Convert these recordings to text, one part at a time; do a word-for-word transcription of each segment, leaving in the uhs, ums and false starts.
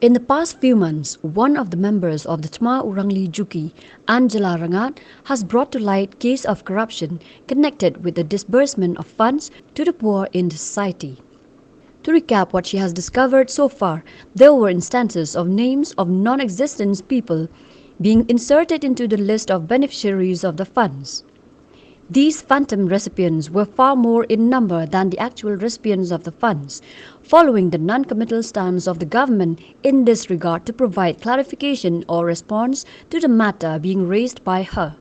In the past few months, one of the members of the Tma Urangli Juki, Angela Rangat, has brought to light case of corruption connected with the disbursement of funds to the poor in the society. To recap what she has discovered so far, there were instances of names of non-existent people being inserted into the list of beneficiaries of the funds. These phantom recipients were far more in number than the actual recipients of the funds. Following the non-committal stance of the government in this regard to provide clarification or response to the matter being raised by her,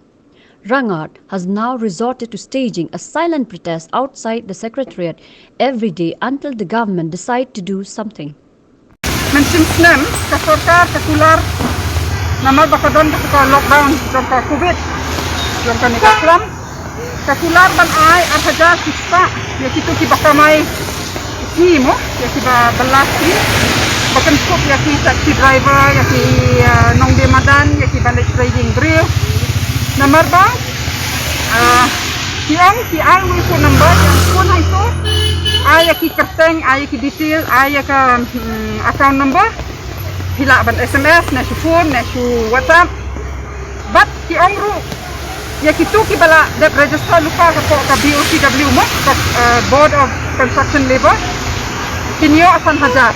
Rangat has now resorted to staging a silent protest outside the secretariat every day until the government decide to do something. Mynshem snem ka sorkar ka kular namar ba ka don ka lockdown jong ka covid jong kane ka slam, ka kular ban ai ar hajar ki spah ïa kito kiba kamai sngi mo, ïa kiba bylla sngi, ba kynthup ïa ki taxi driver, ïa ki, ah, nongdie madan, ïa kiba leit trading briew. Namar ba, ah, ki ong ki ai wei phone number, ïa phone hangto, ai ïa ki kyrteng, ai ïa ki detail, ai ïa ka, hmm, account number. Phi lah ban S M S, ne shu phone, ne shu WhatsApp. Bad ki ong ruh ïa kito kiba la dep register lypa hapoh ka B O C W mo, ka, eh, Board of Construction Labour, kin ïoh san hajar.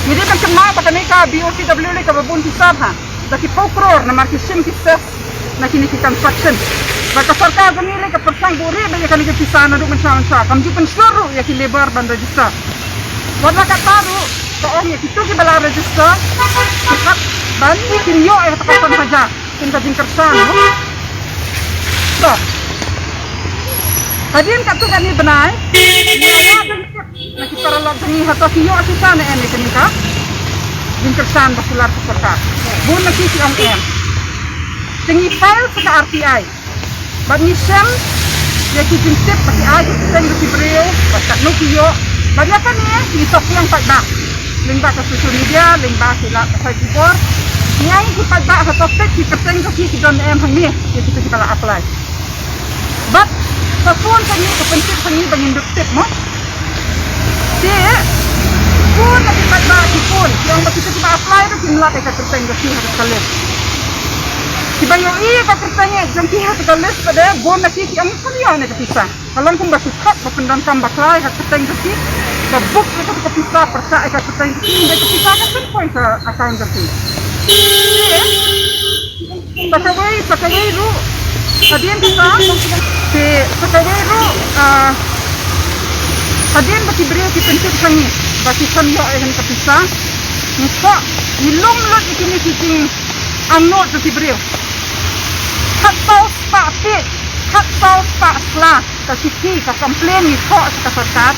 Ngi dei ban kynmaw ba kane ka B O C W lei kaba bun ki sap ha, da ki phew klur namar ki shim ki cess na kine ki construction. Bad ka sorkar jong ngi lei ka pyrshang buhrieh bha ïa kane ka pisa naduh mynshuwa mynshuwa, kam ju pynshlur ruh ïa ki labour ban register. Wat la katta ruh ka ong ïa kito kiba la register, ki hap ban kin ïoh ïa kata ka san hajar. Kum ka jingkyrshan, no? To. Hadien katto katne bnai, ïa ka jingkyrshan na ki paralok jong ngi, hato ki ïoh shisha ne em ïa kane ka jingkyrshan ba kular ka sorkar? Bun na ki ki ong em. Te ngi file sa ka R T I. Bad ngi shem ïa ki jingtip ba ki ai ki kyrteng jong ki briew, bad katno ki ïoh. Bad ïa kane ngi sop ïa ki paidbah lyngba ka social media, lyngba ki lad pathai khubor. Ngi ai ki paidbah ha topic ki kyrteng jong ki ki don em hangne, ïa kito kiba la apply. Bad ka phone ka ngi, ka pyntip ka ngi ba ngin dup tip mo. Te bun na ki paidbah ki phone, ki ong ba kito kiba apply ruh kim lap ïa ka kyrteng jong ki ha ka list. Kiba ïohi ïa ka kyrteng jong ki ha ka list pat de bun na ki ki ong kam ïoh ne ka pisa. Ka long kumba ki khot ba pyndonkam bakla ïa ka kyrteng jong ki, ba book ïa ka pisa, pyrshah ïa ka kyrteng jong ki, ïa ka pisa ka pynpoi ka account jong ki. Sa kawei, sa kawei ruh, hadien kata, te sa kawei ruh, ah, hadien ba ki briew ki pyntip ha ngi ba ki san ïoh ïa kane ka pisa, ngi thoh, ngi lum lut ïa kine ki jingangnud jong ki briew. Khatsaw spah page, khatsaw spah sla ka shithi, ka complain ngi thoh sha ka sorkar.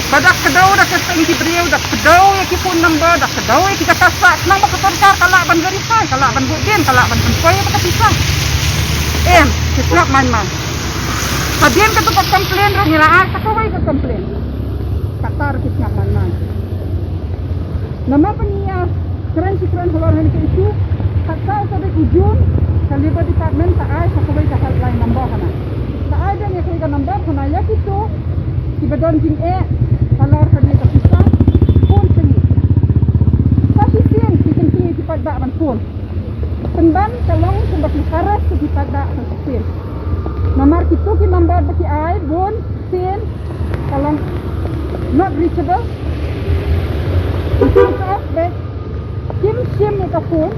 Ba da kdew da ka kyrteng ki briew, da kdew ïa ki phone number, da kdew ïa ki kata sah, khnang ba ka sorkar ka lah ban verify, ka lah ban buh din, ka lah ban pynpoi ïa ka pisa. Em, ki sngap man man. Hadien kata ka complain ruh ngi la ai sa kawei ka complain. Kata ruh ki sngap man man. Namar ba ngi ïa kren shi kren halor kane ka issue, khatsaw tarik u June, ka Labour Department ka ai sa kawei ka helpline number hana. Ka ai biang ïa kawei ka number hana ïa kito kiba don jingeh halor kane ka pisa, phone sha ngi. Sa shisien ki kyntu ïa ki paidbah ban phone. Pynban ka long kumba ki harass ïa ki paidbah sa shisien. Namar kito ki number ba ki ai bun sien ka long not reachable. Ki switch off beit, kim shim ïa ka phone.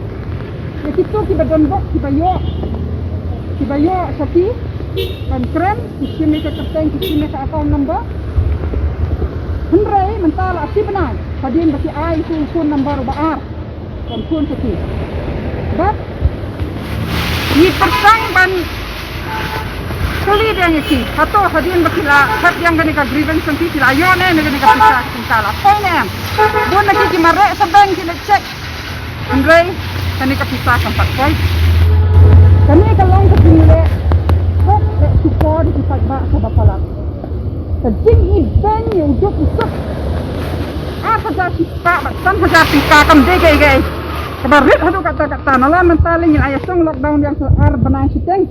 Ïa kito kiba don bok kiba ïoh, kiba ïoh sha ki ban kren, ki shim ïa ka kyrteng, ki shim ïa ka account number. Hynrei mynta la shi bnai hadien ba ki ai ïa u phone number uba ar ban phone sha ki. Bad ngi pyrshang ban kylli biang ïa ki, hato hadien ba ki la thep biang kane ka grievance jong ki, ki la ïoh ne em ïa kane ka pisa, ka pisa la poi ne em. Bun na ki ki mareh sa bank, ki leit check. Hynrei kane ka pisa kam pat poi. Kane ka long ka jingleh pop leh shukor ïa ki paidbah kaba palat. Ka jingibeiñ ïa u duk u suk. Ar hajar shi spah bad san hajar tyngka kam dei kaei kaei. Kaba rit haduh katta katta, nalor mynta lei ngin ïa shong lockdown biang sa ar bnai shiteng.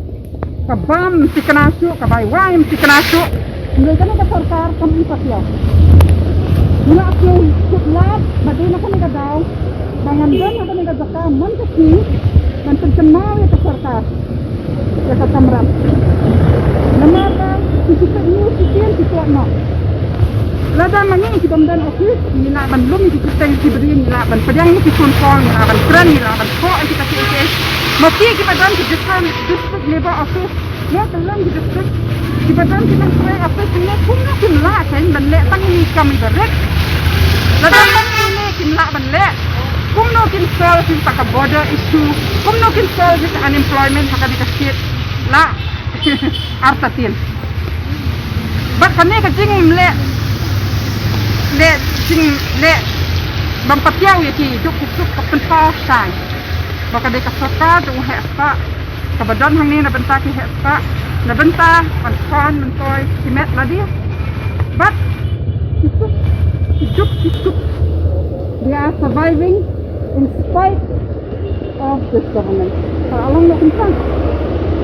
Ka bam thikna shuh, ka bai wai thikna shuh. Hynrei kane ka sorkar kam i pat ïa. Ngi la sngewthuh lad ba dei na kane ka daw Ba ngan don ha kane ka jaka man ka sngi ban pynkynmaw ïa ka sorkar, ïa ka kamram. Namar ba ki, ki fake news ki tieng ki tieng noh. Lada ma ngi ki bym don office, ngi lah ban lum ïa ki kyrteng ki briew, ngi lah ban pdiang ïa ki phone call, ngi lah ban kren, ngi lah ban thoh ïa kita kiei kiei. Ma ki kiba don ki different district labour office, ïa ka long ki district kiba don ki nongtrei office ne, kumno kim lah kein ban leh tang ine i kam iba rit. Lada tang ine kim lah ban leh, kumno kin solve ïa ka border issue, kumno kin solve ïa ka unemployment ha kane ka state. Lah. Artatien. Bad kane ka jingleh, leh, jingleh bym patiaw ïa ki duk ki suk ka pynpaw shai ba ka dei ka sorkar jong u heh spah kaba don hangne na bynta ki heh spah, na bynta ban khan ban poi ki met lade. Bad ki suk, ki duk ki suk, they are surviving in spite of this government. Ka long noh kumta.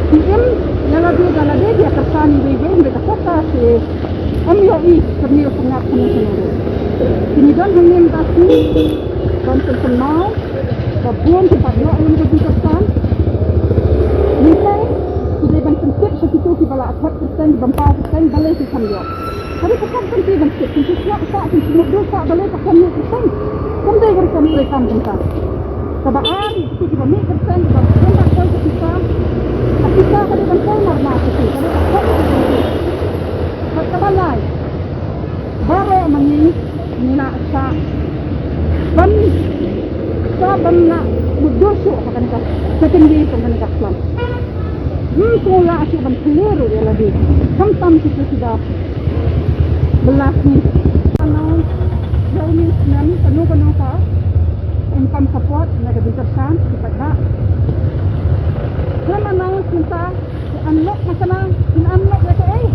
Ki im ïa lade da lade, ki ïa kyrshan iwei iwei, hynrei ka sorkar te ym ïohi, kane ka sngap kane kane. Kine don hangne mynta ki don pynkynmaw ba bun ki pat noh ïa ka jingkyrshan. Mynta ki dei ban pyntip sha kito kiba la thot kyrteng, bym paw kyrteng, balei ki kham ïoh. Ka dei ka kam kynti ban tip, kynti sngap sah, kynti mutdur sah, balei ka kynti kynti. Kam dei ka rukom treikam kynta. Kaba ar, kynti kiba mih kynti, kiba kynti kynti kynti. Ka pisa ka dei ban poi mar mar kynti, ka dei ka poi kynti. Bad kaba lai, baroh ma ngi ngi la sah ban, sah ban la mutdur shuh ha kane ka second wave jong kane ka slam. Ngi sngewlah shuh ban plie ruh ïa lade. Khamtam kito kiba bylla sngi. Announce ïa une u snem kano kano ka income support na ka jingkyrshan ki paidbah. Khlem announce mynta, ki unlock na kane, ki unlock ïa kaei?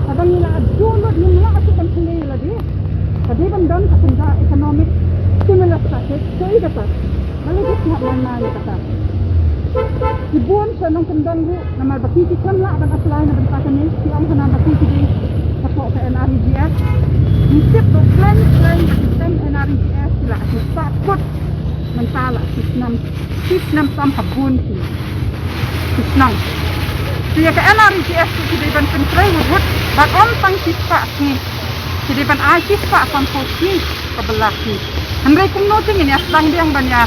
Haba ngi la adu lut, ngim lah shuh ban plie ïa lade. Ka dei ban don ka kynja economic stimulus package, kaei kata? Balei ki sngap lang na ïa kata? Ki bun sha nongkyndon ruh namar ba ki, ki khlem lah ban apply na bynta kane, ki ong hana ba ki, ki dei hapoh ka N R E G S. Ngi tip ba khlem, khlem ba ki stem N R E G S ki la ki sah kut mynta la shi snem, shi snem tam ha bun ki, ki shnong. Te ïa ka N R E G S ki dei ban pyntrei wut wut bad ym tang shispah sngi. Ki dei ban ai shispah sanphew sngi ka bylla sngi. Hynrei kumno te ngin ïa sdang biang ban ïa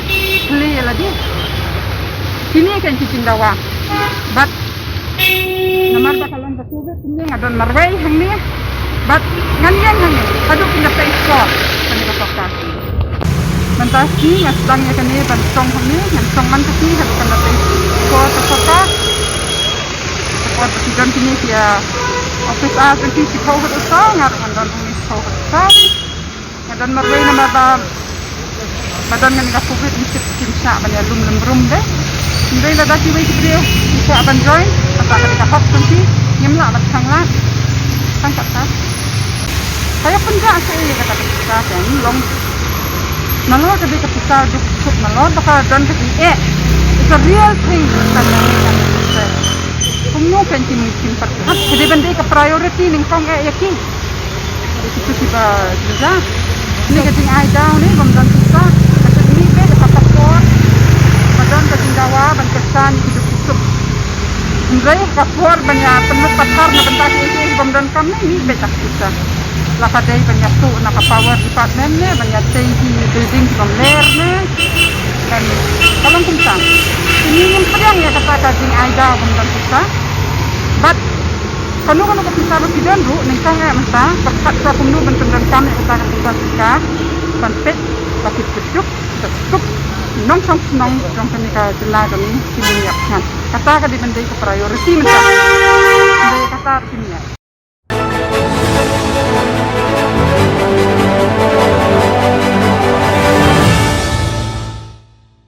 plie ïa lade? Kine ki jingdawa. Bad namar ba ka long ka Covid, kumne nga don marwei hangne. Bad ngan ïeng hangne haduh pynda peit skor kane ka sorkar. Mynta sngi nga sdang ïa kane ban shong hangne, ngan shong man ka sngi haduh pynda peit skor ka sorkar. Ka por ba ki don kine ki, ah, office hours jong ki shiphew haduh saw, nga ruh ngan don hangne shiphew haduh saw. Nga don marwei namar ba, ba don kane ka Covid, ngi tip kim shah ban ïalum lem rum de. Hynrei lada kiwei ki briew ki shah ban join, kata ka dei ka hok jong ki, ngim lah ban khang lad. Tang kata. Ka ïa pynjah sha ïa kata ka pisa ka long. Nalor ka dei ka pisa duk suk, nalor ba ka don ka jingeh. It's a real thing. Kumno kan kim, kim pyrkhat. Ka dei ban dei ka priority nyngkong eh ïa ki. Kito kiba jynjar. Kane ka jingai daw ne bym don pisa. Ka dei mih beit da ka por ba don ka jingdawa ban kyrshan ïa ki duk ki suk. Hynrei ka por ban ïa pynlut pathar na bynta kiei kiei ki bym donkam ne mih beit da ka pisa. La ka dei ban ïa tuh na ka power department ne ban ïa tei ki building ki bym ler ne. Kan ka long kumta. Kine ngim pdiang ïa kata ka jingai daw bym don pisa. Bad kano kano ka pisa ba phi don ruh, nyngkong eh mynta, pyrkhat sa kumno ban pyndonkam ïa kata ka pisa, pisa ban peit ba ki pyrshuk, pyrshuk nongshong shnong jong kane ka jylla jong ngi kin ïap sngap. Kata ka dei ban dei ka priority mynta. Dei kata ruh kin ïap.